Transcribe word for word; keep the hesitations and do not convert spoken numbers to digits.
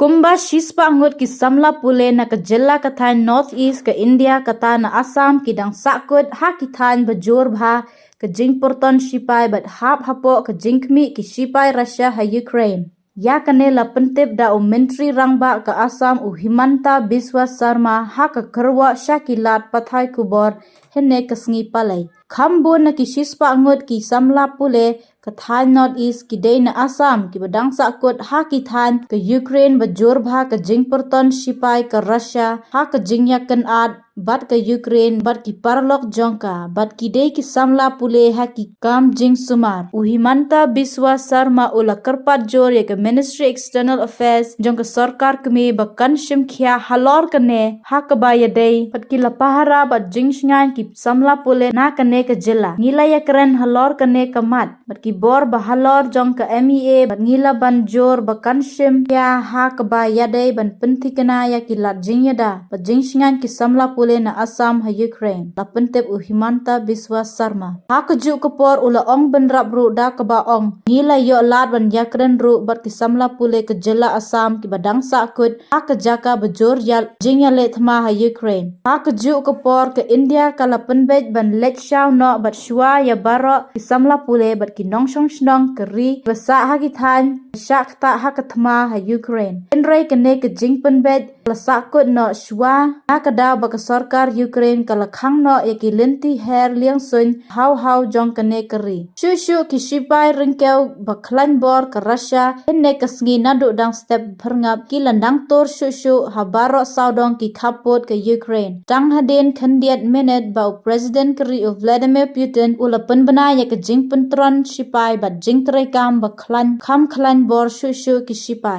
Kumba shispah ngut ki samla pule na ka jylla ka thaiñ North East ka India kata na Assam ki dang sahkut ha ki thaiñ ba jur bha ka jingpyrton shipai bad hap hapoh ka jingkhmih ki shipai Russia ha Ukraine. Ïa kane la pyntip da u Myntri Rangbah ka Assam u Himanta Biswa Sarma ha ka kyrwoh sha ki lad pathai khubor hynne ka sngi Palei. Kham bun na ki shispah ngut ki samla pule ka thaiñ North East ki dei na Assam kiba dang sahkut ha ki thaiñ ka Ukraine ba jur bha ka jingpyrton shipai ka Russia ha ka jingïakynad bad ka Ukraine bad ki paralok jong ka bad ki dei ki samla pule ha ki kam jingsumar. U Himanta Biswa Sarma u la kyrpad jur ïa ka Ministry External Affairs jong ka sorkar kmie ba kan shim khia halor kane ha kaba ïadei bad ki la pahara bad jingshngaiñ ki samla pule na kane ka jylla. Ngi la ïakren halor kane ka mat bad ki bor ba halor jong ka M E A bad ngi la ban jur ba kan shim khia ha kaba ïadei ban pynthikna ïa ki lad jingïada bad jingshngaiñ ki samla pule na Assam ha Ukraine, la pyntip u Himanta Biswa Sarma. Ha kajuh ka por u la ong bynrap ruh da kaba ong ngi la ïoh lad ban ïakren ruh bad ki samla pule ka jylla Assam kiba dang sahkut ha ka jaka ba jur ïa jingïaleh thma ha Ukraine. Ha kajuh ka por ka India ka la pynbeit ban leit shaw noh bad shuwa ïa baroh ki samla pule bad ki nongshong shnong ka ri ba sah ha ki thaiñ ba shah ktah ha ka thma ha Ukraine. Hynrei kane ka jingpynbeit la sahkut noh shuwa na ka daw ba ka sorkar Ukraine ka la khang noh ïa ki lynti her liang suiñ haw haw jong kane ka ri. Shuh shuh ki shipai ryngkew ba khlaiñ bor ka Russia hynne ka sngi naduh dang step phyrngap ki la nang tur shuh shuh ha baroh sawdong ki khappud ka Ukraine. Tang hadien khyndiat minit ba u President ka ri u Vladimir Putin u la pynbna ïa ka jingpyntron shipai bad jingtreikam ba khlaiñ kham khlaiñ bor shuh shuh ki shipai.